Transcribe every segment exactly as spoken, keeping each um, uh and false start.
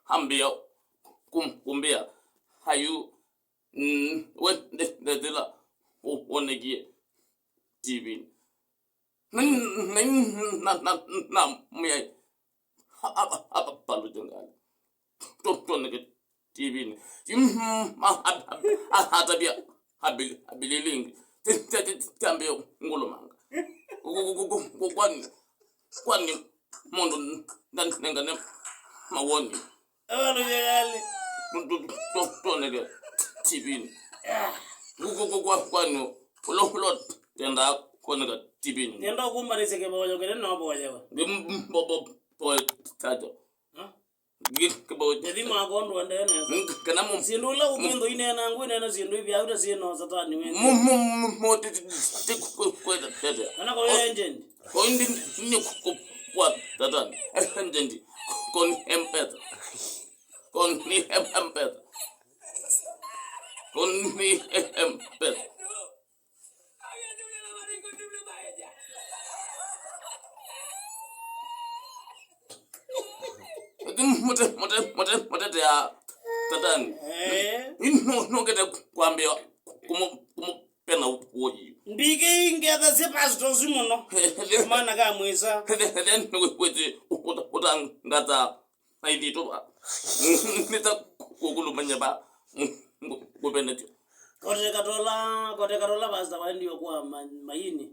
ambĩa kũm-, kũmbĩa, "Ayu, mm, we nde-, ndethĩla wonekie T V-nĩ." Na, na, na, na, na, namwĩa, "Ava, ava, ava, palũte ngalĩ. Tũ-, twoneke T V-nĩ." Yu, mm, a-, a-, a-, atavya abili-, abililingi. Ti-, ti-, ti-, tiambĩe ngũlũmanga. Ku-, ku-, ku-, ku-, ku-, kwani, kwani mũndũ nda-, nengane mawoni? Ava lũyalĩ. Tũ-, tũ-, tũ-, twoneke T V-nĩ. Ku-, ku-, ku-, kwa-, kwani ũla, ũla tendaa kwoneka T V-nĩ? Nenda ũkũmbanĩsya kĩvoyo kĩnene na ũvoyewa. Ndi mbo-, mbo-, mbo-, tato. Ha? Kĩbo- Nĩthi mwakondwa ndene. Kana mu- Syĩndũ ila ũkwĩthwa inena ngwĩnena syĩndũ ivyaũ ta syĩno satani wĩ. Mu- mu- mu- mu- ti- ti- ti- ku- ku- tete. Kana kwa agent. Ko ndi ni ku- ku- kwa satani. Agent. Ko ni M-Pesa. Ko ni M-, M-Pesa. Ko ni M-Pesa. Mũte- mũte- mũte- mũtetea satani. Eh. Ĩ, nũ- nũkĩte kwambĩa kũmũ- kũmũpena ũyi. Ndikĩingethasya pastors mũno. Mana ka mwĩsa. Ethĩa nĩwĩkwĩtĩ ũtangatha na ithitũ va. Nĩta kũkũlũmanya va ngũvenetyo. Kote katola, kote katola pasta waendiwe kwa ma- maini.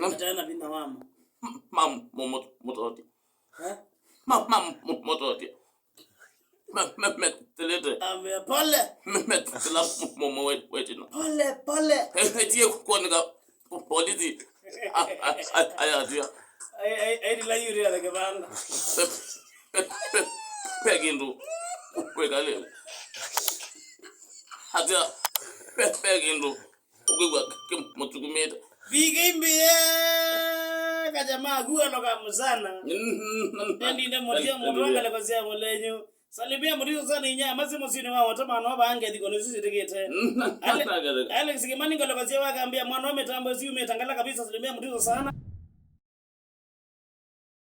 Atena vinya wamo. Ma- mo- mo- mototi. Eh? Ma- ma- mo- mototi. Me- me- me- telete. Ame pole. Me- me- tela mo- mo- we- wetino. Pole, pole. Eh, eh, tie kuoneka polisi. A- a- a- aya atia. Ai, ai, ai, ndila yuri ya kibanda. Pe- pe- pe- pe kĩndũ. Kwĩka leo. Atia. Pe- pe kĩndũ. Ũkwĩw'a kĩmũsukumĩte. Vingĩ imbĩe kaja maku aloka mũsana. Nendinde mũtia mũndũ wa ngalĩko sya mũlenyu. Salimia mũtiso sana inya masi mũsyĩnĩ wa Watama no vange thiko nĩsu syĩtĩkĩte. Ale- Alex Kimani ngalĩko sya wakambia mwana wa mĩtambo ĩsu yumĩte ngala kabisa, salimia mũtiso sana.